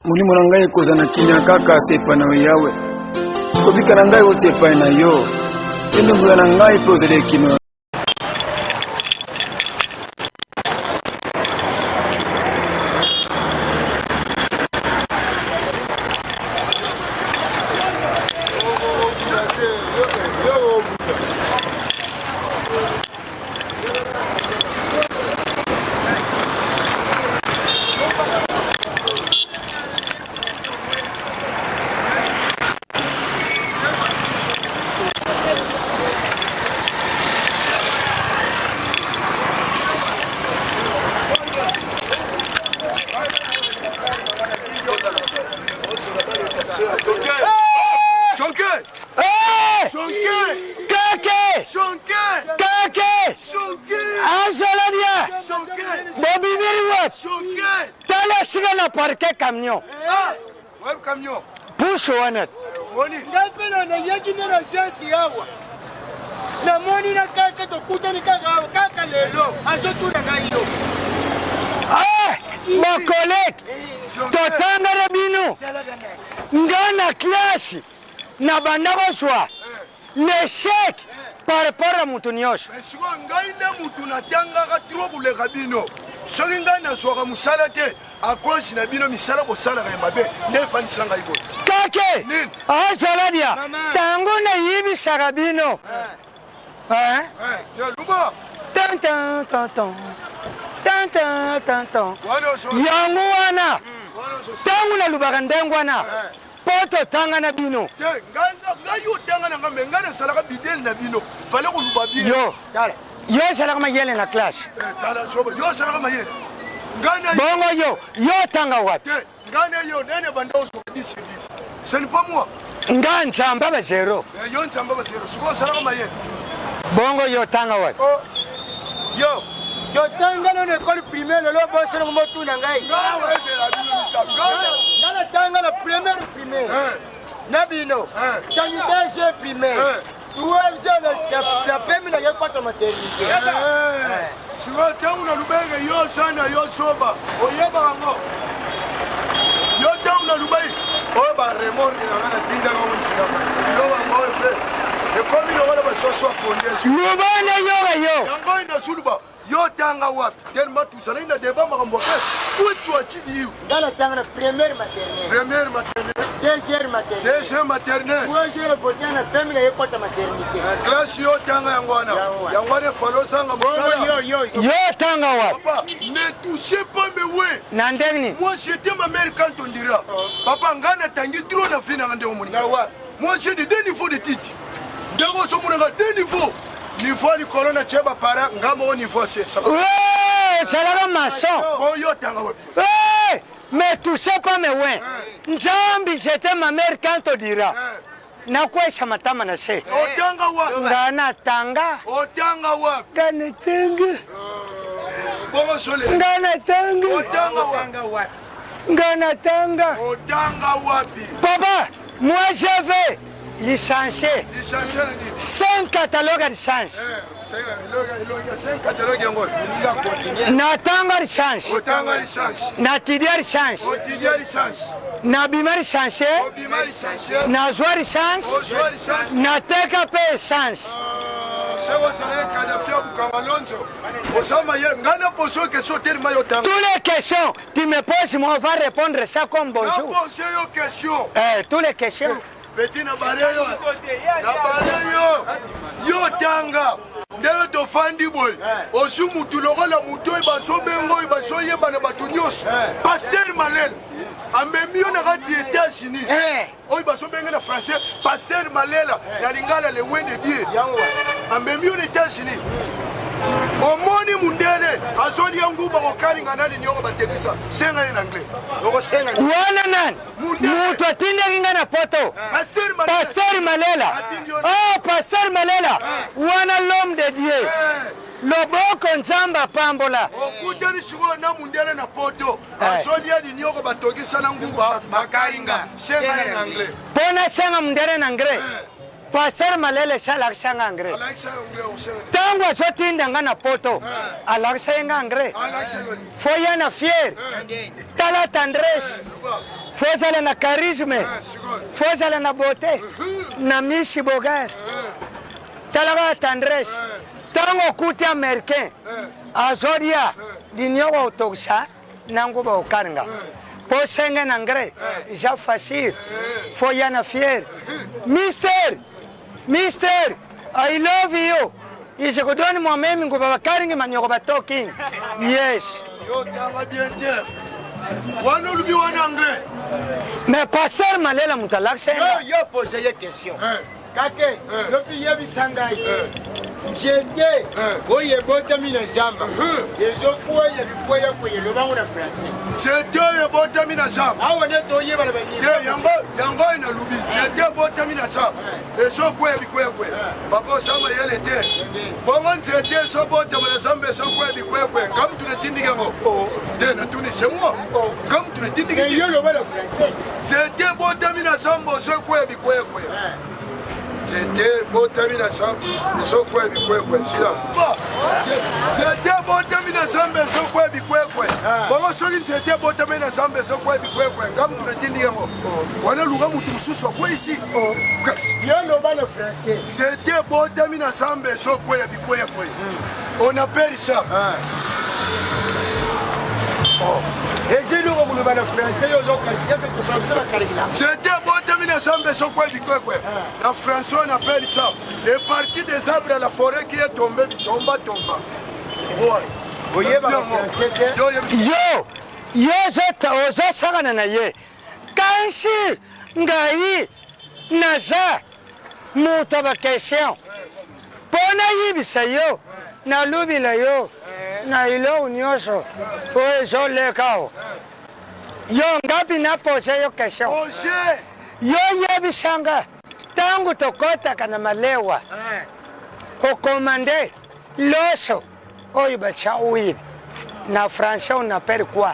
Molimo na ngai ekozala na kimia kaka se epai na yo Yawe. Kobika na ngai euti epai na yo. Yo nde nguya na ngai mpe ozali ekimelo. Bobimeli wapi? Tala esika na parke camion. Pusu wana. Ngai mpe na nayaki nde na agence awa namoni na kaka tokutani kaka awa kaka lelo azotuna ngai yo ah, bakolege totangana bino nga na klasi na banda kozwa L'échec par rapport ya moto nyonso. Mais sikoyo ngai nde motu natangaka trop koleka bino. Soki ngai nazwaka mosala te à cause na bino misala bosalaka ya mabe nde efandisa ngai boye. Kake azaladia tango nayibisaka bino eh. Eh, luba tan tan tan tan tan tan tan tan yango wana ntango nalobaka ndenge wana Po totanga na bino. Te ngai ngai yo otanga na ngai mais ngai nasalaka bidele na bino fallait koluba bien. Yo tala yo ozalaka mayele na classe. Eh, tala zoba yo ozalaka mayele. Ngai na bongo yo yo otanga wapi? Te ngai na yo nani banda ozwa 10 sur 10. Ce n'est pas moi. Nga nzamba ba zero. Eh, yo nzamba ba zero. Sikoyo ozalaka mayele. Bongo yo otanga wapi? Oh. Yo totanga nano ekole primaire lelo obosana motuna ngai nga natanga na première primaire eh. na bino eh. tangi deuxième primaire eh. troisième na pemi nake kota maternité sikoyo ntango na lubenge yo oza na yo zoba oyebaka yango yo ntango na lubai oyo baremorke na nga natindaka ngo nzela biloko yango oyo mpe ekomi lokola basoso aponde luba na yoka yo yango oyo nazuluba yo tanga wapi tellement tozalaki na débat makambo ya kwetu atidi yo nga natanga na première maternelle première maternelle deuxième maternelle deuxième maternelle troisième votia na pembe na ye kota maternité eh, classe yo tanga yango wana yango wana efali ozanga mosala yo tanga wapi papa ne touchez pas mes we na ndenge nini moi j'étais ma mère quand on dira oh. papa nga natangi trop na vie nanga ndenge omoni moi j'ai de deux niveaux de titre ndenge ozomonaka deux niveaux niveau likolo na tie bapara nga moko niveau se ezalaka maçon oyo otanga wapi mais touchez pas mes oins nzambi j'étais ma mère quand on dira nakwesa matama na se otanga wapi nga natanga otanga wapi nga natanga nga natanga otanga wapi nga natanga otanga wapi papa moi je vais licencié licencié na nini cinq catalogue ya licence eh, catalogue yango natanga licence otanga licence natidia licence otidia licence nabima licencié obima licencié nazwa licence ozwa licence nateka mpe essence ah, seko ozalaki kadafi ya bukanga lonzo oza mayele ngai na pose yo question telema yo tanga tous les questions tu me poses moi on va répondre ça comme bonjour na pose yo question eh, tous les questions eh. Petit na bare yo na bare yo yo tanga ndenge tofandi boye eh. ozwi mutu lokola mutu oyo bazobenga oyo bazoyeba na bato nyonso eh. paster malela amemi yo na kati ya états-unis eh. oyo bazobenga na français paster malela na lingala le we de dieu amemi yo na états-unis omoni mundele azolia nguba kokalinga na linioko batekisa senga ye na anglais wana nani moto atindaki ngai na poto paster malela oh paster malela eh. wana l'homme de dieu eh. loboko nzambe apambola okutani sikoyo na mundele na poto eh. azolia linioko batokisa na nguba bakaringa senga na anglais mpo nasenga mundele na anglais Pasteur Malele esi alakisa nga anglais. Tango azotinda nga na poto, alakisa ye nga anglais. Faut ya na fier. Tala tendresse. Faut ozala na charisme, faut ozala na beauté, na misi bogar. Tala kaka tendresse. Ntango okuti américain azolia linyoko otokisa na nguba okaringa po senge na engrais eza facile fo ya na fier mister mister i love you izikodoni mwamemi nguba bakaringi manyoko batoking yes yo tanga bien te wana olobi wana anglais mais pasteur malela moto alakisa yo pose ye question Kake, lobi yebisa ngai. Nzete oyo ebotami na zamba ezokweya bikweyakweya elobango na français. Nzete oyo ebotami na zamba. Awa nde toyebana banini. Yango yango oyo nalobi nzete ebotami na zamba ezokweya bikweyakweya. Papa oza mayele te. Bongo nzete ezobotama na zamba ezokweya bikweyakweya. Nga mutu natindiki yango. Te natuni c'est moi. Nga mutu natindiki. Yo loba na français. Nzete ebotami na zamba ozokweya bikweyakweya. Nzete ebotami na zamba ezokweya bikwekwe sila. Nzete ebotami na zamba ezokweya bikwekwe. Bongo soki nzete ebotami na zamba ezokweya bikwekwe, nga mutu natindi yango. Wana luka mutu mosusu akweyisi. Kasi yo loba na français. Nzete ebotami na zamba ezokweya bikwekwe. On appelle ça. Eza eloko koloba na français yo C'était botami na zamba ezokwa bikwekwe. Na français on appelle ça les parties des arbres à la forêt qui est tombé bitomba tomba. Oyeba français te. Yo yo ozosakana na ye kasi ngai naza moto ya baquestion mpo nayibisa yo nalubila yo na eloko nyonso oyo ezoleka o yo ngapi napose yo question yo yebisanga ntango tokɔtaka na malewa okomande loso oyo batya huile na français on appelle quoi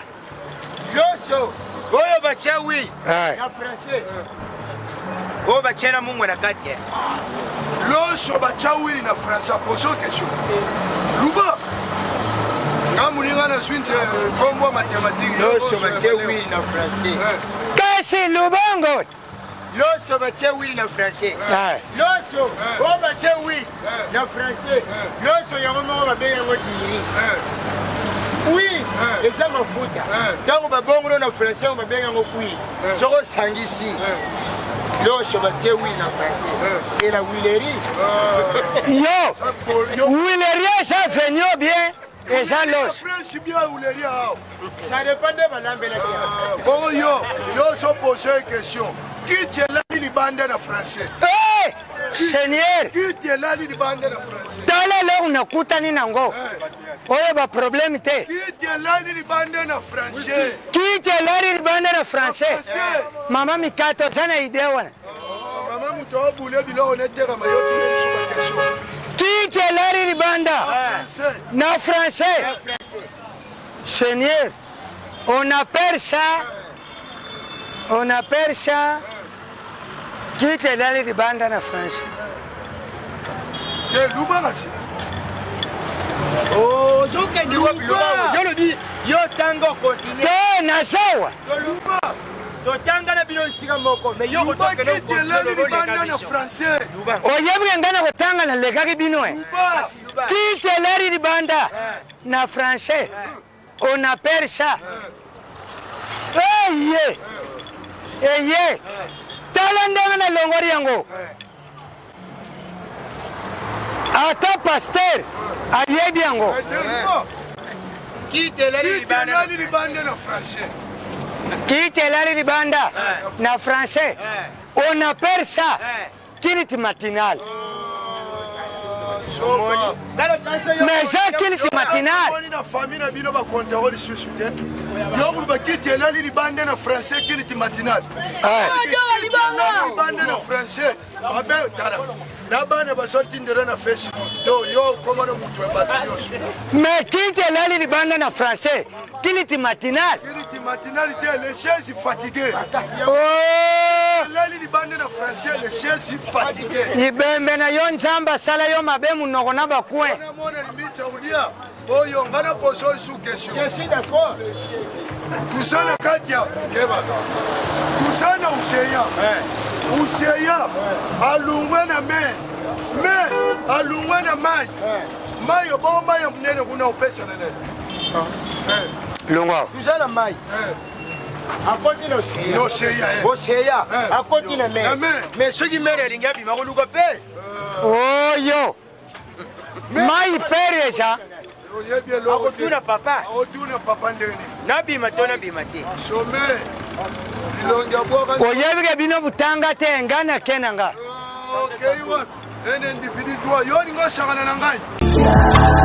loso oyo batya huile na français oyo batya na mungwa na kati eh. Loso batya huile na français pose question luba nga moninga nazwi nze nkombo ya mathématique loso batye huile na français kasi lubango Loso batie huile na français. Loso oyo batie huile na français. Loso yango moko babengi yango diri. Huile eza mafuta. Ntango babongolo na français yango babengi yango huile. Soki osangisi loso batie huile na français. C'est la huilerie. Yo, huilerie eza venio bien. Eza loso. Ça dépend nde balambelaki. Bongo yo, yo ozo poser question. Kiti elali libanda na français. Hey! Seigneur. Kiti elali libanda na français. Tala eloko nakutani nango. Oyo ba problème te. Kiti elali libanda na français. Kiti elali libanda na français. Mama Mikato oza na idée wana. Mama moto abule biloko netekama yo tuna biso ba question. Kiti elali libanda na français. Seigneur, on appelle ça, on appelle ça kiti elali libanda na français. Te luba kasi. Ozokende wapi luba? Yo lobi yo tanga okontinue. Te nazawa. Luba. Totanga na bino esika moko mais yo Luba kiti elali libanda na français. Oyebi ngai na kotanga nalekaki bino e. Kiti elali libanda. Na français on appelle ça eye eye tala ndenge nalongoli yango ata pasteur ayebi yango kiti elali libanda na français kiti elali libanda na français on appelle ça Kiliti matinal. Mais eza kiliti matinal. Omoni na famille na bino bakontako lisusu te. Yo kuluba kiti elali libanda na français kiliti matinal. Libanda na français. Babe tala. Na bana bazotindela na Facebook. Donc yo okoma na moto ya bato nyonso. Mais kiti elali libanda na français. Kiliti matinal. Kiliti matinal te, les chaises fatiguées. Oh! Elali libanda na français, les chaises fatiguées. Libembe na yo Nzambe asala yo mabe munoko na ba coin. Mona mona limite ya kolia. Oyo nga na poso lisusu question. Je suis d'accord. Toza na kati ya keba. Toza na océan. Océan alongwe na mer. Mer alongwe na mai. Mai obongo mai ya monene kuna opesana nani? Longwa. Toza na mai. Akoti na océan. Océan akoti na mer. Mais soki mer alingi abima koluka mpe. Oyo. Mai pere eza. Oyebi eloko te. Akotuna papa. Akotuna papa ndenge nini? Nabima to nabima te. Some bilongi abwaka. Oyebi ke bino butanga te nga na ke na nga. Okei wapi? Un individu toi, yo olingi osakana na ngai.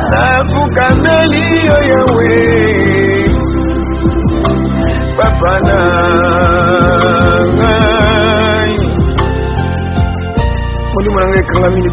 Nafukameli yo Yawe, papa na ngai, molimo na ngai ekangami likolo.